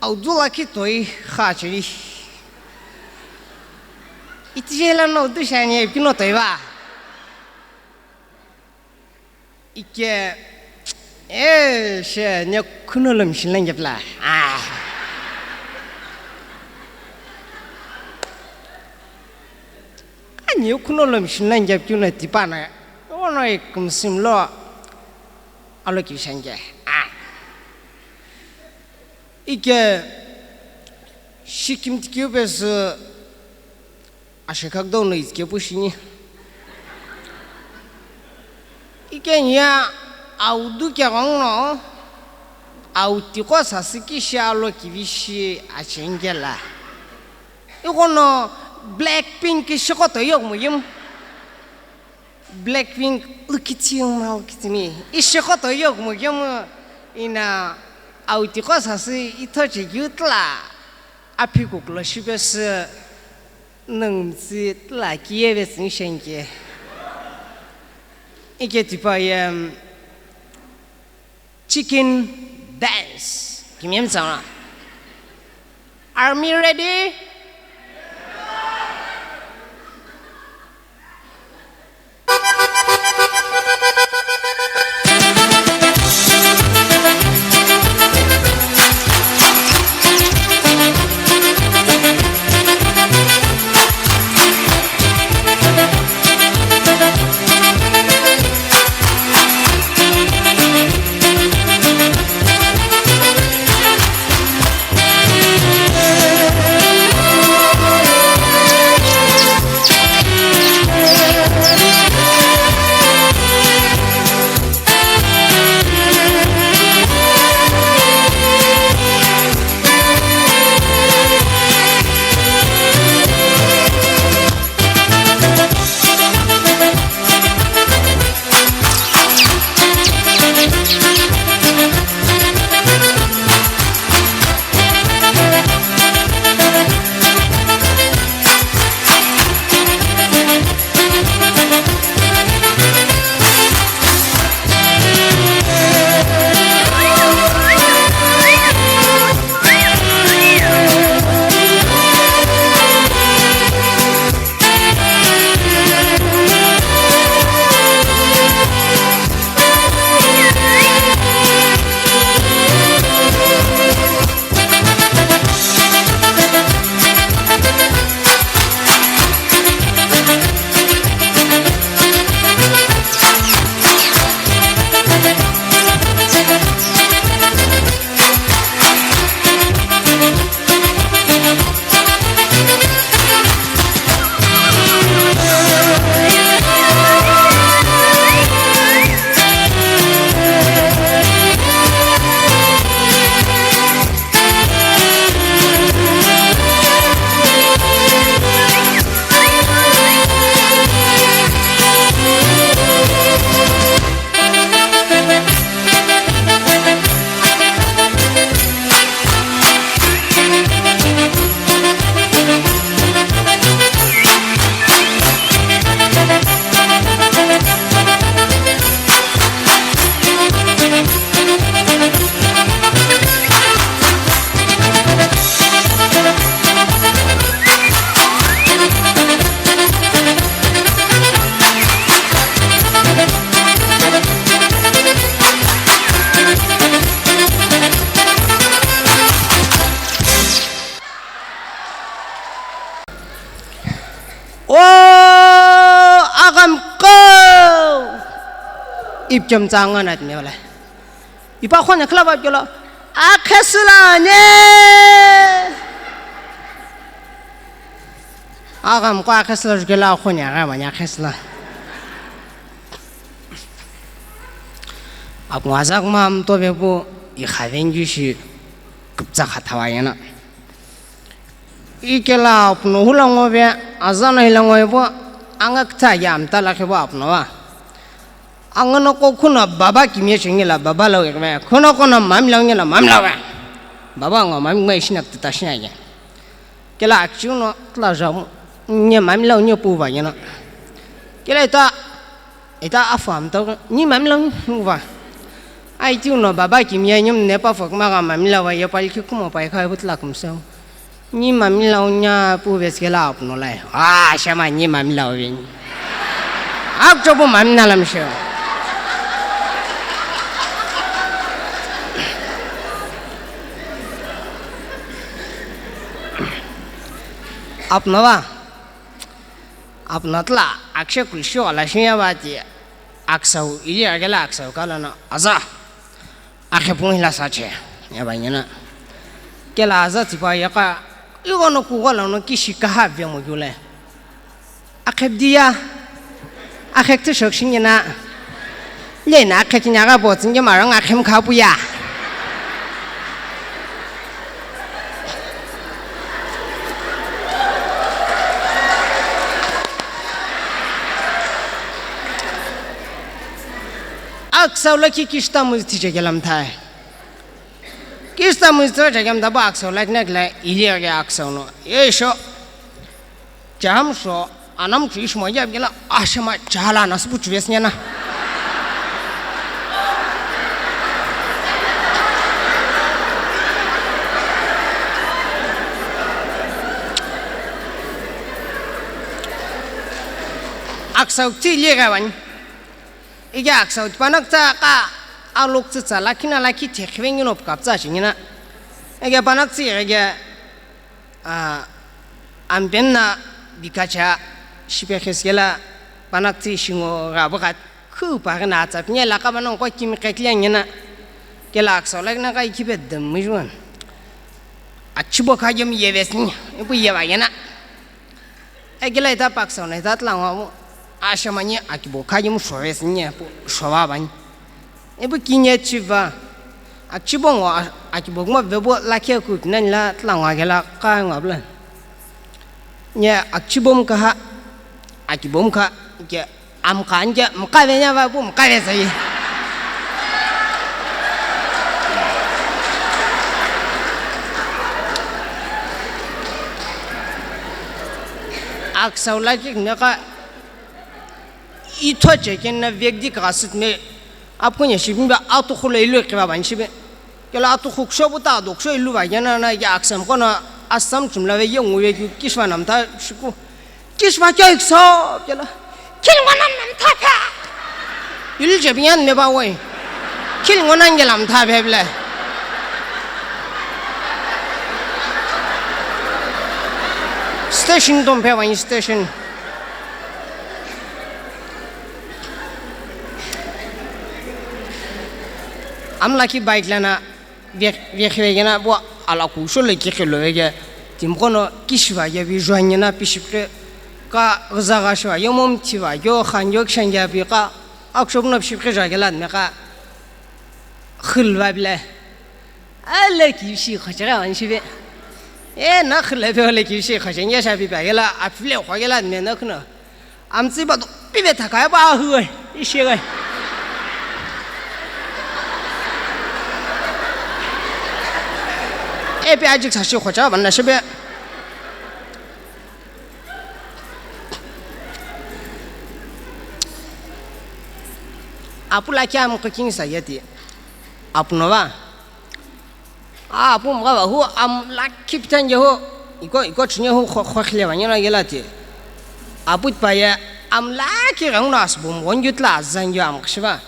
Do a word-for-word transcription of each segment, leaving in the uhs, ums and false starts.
Udu lakhi toi kha cheni. Itijela no udu shani ipikino toi va. Ike, e, she, ne khuno lo machine line kepla. Ah. Ani khuno lo machine line kep kiuna tipana. Ono ikumsim lo alo ki shange. Ah. Ike, shikim tikiu pesu. Ashekha kudo no izike pu shini. Ike nia audu kegong no, autiko sasü kishi alo kivishi achengela. Iko no Blackpink kishiko to yok muyim. Blackpink lukitsi yung na lukitsi mi. Ishiko to yok muyim ina autiko sasü itho chekeu tla. Aphi kukulo shipesü nungmtsi tla kiyevetsü nishenke. Ike tipa ye, um, chicken dance. Kimyemtsana. Army ready? O aghamko! Ipchom tsanga na tne wala. Ipa khone khala ba kelo. Akhesula ne! Aghamko akhesula jukela khone aghamani akhesula. Akungazak mam to bebu ikhavengi shi kuptsa khathawa yana. Ikela apuno hula ngo be, azana hila ngo ibo, anga kutsa ya amta lakhi bo apuno wa. Anga no ko khuno baba kimye shingi la baba lo ikme, khuno kono mami lo ngi la mami lo wa. Baba ngo mami ngo ishina kutata shina ya. Kela achiu no tla jamu, nye mami lo nye pu ba yana. Kela ita, ita afu amta, ni mami lo ngi pu ba. Ai tiu no baba kimiye nyum ne pa fok ma ga mamila wa ye pal ki kumo pai khai butla kumseu. Ni mamila unya pu ves kela apno lai. Ah, shama ni mamila uveni. Ak chobo mamina lam sheu. Apno va. Apno tla akshe kulshu ala shinya va ti. Aksau, ili akela aksau kala na aza. Akhe pungi la sache. Ya ba nyana. Kela aza tipa ya ka. Igo no kugo la no kishi kaha ve mo yule. Akhe dia. Akhe te shok shinya na. Le na akhe tinya ga bo tinge marang akhe mkha pu ya. Aksau lakhi kishta muzi tiche gelam thai. Kishta muzi tiche gelam thaba aksau lakhi nakla ili age aksau no. Ye sho. Jam sho. Anam chu ishmo ya gela ashama chala na supu chu vesnya na. Aksau ti ile ga wani. Ike aksau ti panakta ka alok tsitsa lakhi na lakhi thekhive ngino pukaptsa shingina. Ike panakti ike, ah, ampen na bikacha shipe kheskela panakti shingo ga bukat khu pa na atsa pinya la ka banong ko kimi kekle ngina. Kela aksau lakhi na ka ikipe demijuan. Achibo ka yem yevesni, ipu yeva yena. Egilai ta paksa nai ta tlangwa mu, ashamani akibo khaji mu showes nye pu showa bani. Ipu kinye chiva, achibo ngo a-, akibo kuma vebo lakhe ku kinani la tlangwa gela ka ngwa bla. Nye achibo mu kaha, akibo mu kha, ke Amkha anke mkave nya va pu mkave sayi. Aksau lakhi neka itho cheken na vekdi kasüt me apkunya shibimba atukhu lo ilu kiva ban shibe. Kela atukhu ksho bu ta doksho ilu va yana na ya aksam kono asam chumla ve ye nguve ki kishva namta shiku. Kishva kya iksa kela. Kil ngona namta phe. Ilu je biyan me ba woi. Kil ngona nge lamta phe ble. Station tom phe wani station. Amla ki bike lana vekhive kena bo ala kusho le ki khelo veke. Timkhono kishiva ye vi juanyena pishipre ka gza ga shiva ye mom thiva yo khan yo kshang ya pi ka akshop no pishipre ja gela me ka khilva bile. Ale ki shi khochera an shive. E na khilve ole ki shi khochenya sha pi ba gela apfle kho gela me na khno. Amtsi ba do pibe thakaya ba hu oi, ishi oi. Epi ajik sashi khocha ban na shibe. Apu lakhi am cooking sa yati. Apu no va. A, apu mgha va hu am lakhi pitan je hu. Iko, iko chine hu kho, kho khle va nyana gela ti. Apu pa ye am lakhi rang na as bum gon yut la zan yo am kshiva.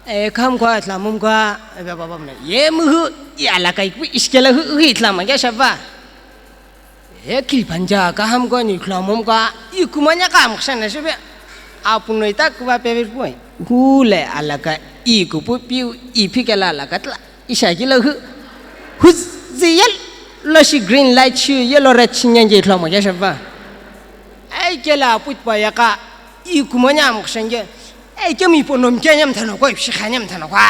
E, kham kwa tla mum kwa, e, ba, ba, ba, mna. Ye mu hu, ya la kai ku iskela hu, hu itla ma ya shava. E, kil panja ka ham kwa ni khla mum kwa, iku manya ka am kshan na shibe. Apu no ita ku va pe ve ku. Hu le ala ka, iku pu piu, ipi kela ala ka tla. Isha kila hu, hu ziyel lo shi green light shi yellow red shi nyange tlo mo ya shava. Ai kela apu pa ya ka, iku manya am kshan ge. Ai kemi po nom ke nyam thano kwa, shi kha nyam thano kwa.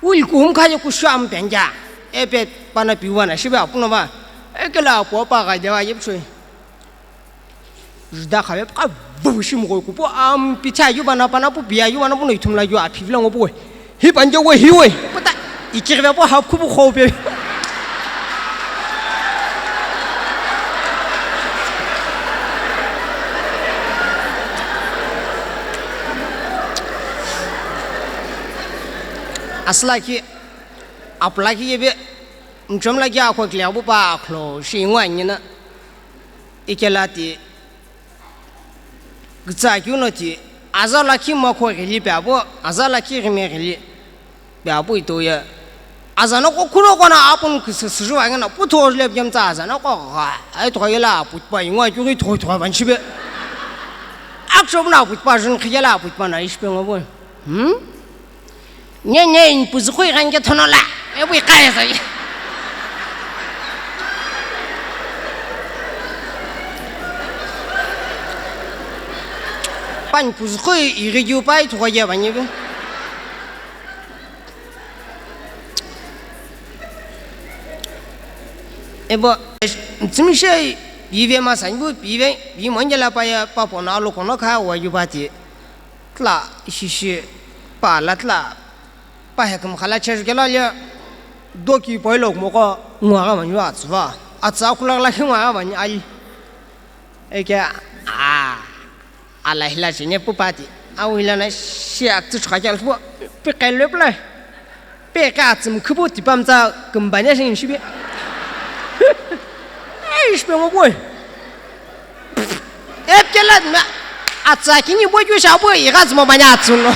Ul kuhum khaye kushu am penja. Epe pana piwana shibe apuno ba. Ekela apo pa ga jawa yepshui. Jda khabe ka bu shi mo ku po am picha yu bana pana pu bia yu bana puno ithum la yu a phivla ngo pu we. Hi panje we hi we. Puta ikirve po hap khubu khope. Asü lakhi, apu lakhi yebe, mchom lakhi akho kile apu pa akhlo shi ingu anyi na, ikela ti, kütsa keu no ti, aza lakhi makho ghili pe apu, aza lakhi ghime ghili pe apu ito ye. Aza no ko khuno ko na apun küsü süju angi na, putho le pem tsa aza no ko gha, ai thoi la apu pa ingu akyu ghi thoi thoi ban chibe. Akshop na apu pa jun khiyela apu pa na ish pe ngo bo. Hmm? Nye, nye, inpuzukhui ghenke thono la, epu iqaye sa. Pa inpuzukhui ighigiu pa ithughoye ba nye be. Ebo, tsimishe, pive ma sanbu, pive, pi monje la pa ya, pa pono alu kono kha wa yu ba ti. Tla, shishi, pa la tla. Pa hekümkha la chejukelo aye, doki poilo kumoko ngwaghi mani atsüva. Atsü akhulakhi la khi ngwaghi mani ali. Eke, a, ala hila chene pu pati. Au hila na shi atsü chukha kya lpo, pi kelo pla. Pe ka atsü mkhupu tipamtsa kumbanya shi shibi. Ei, shipe ngo boy. Epkela na atsü kini bo ju sha bo, igha tsümo mani atsü no.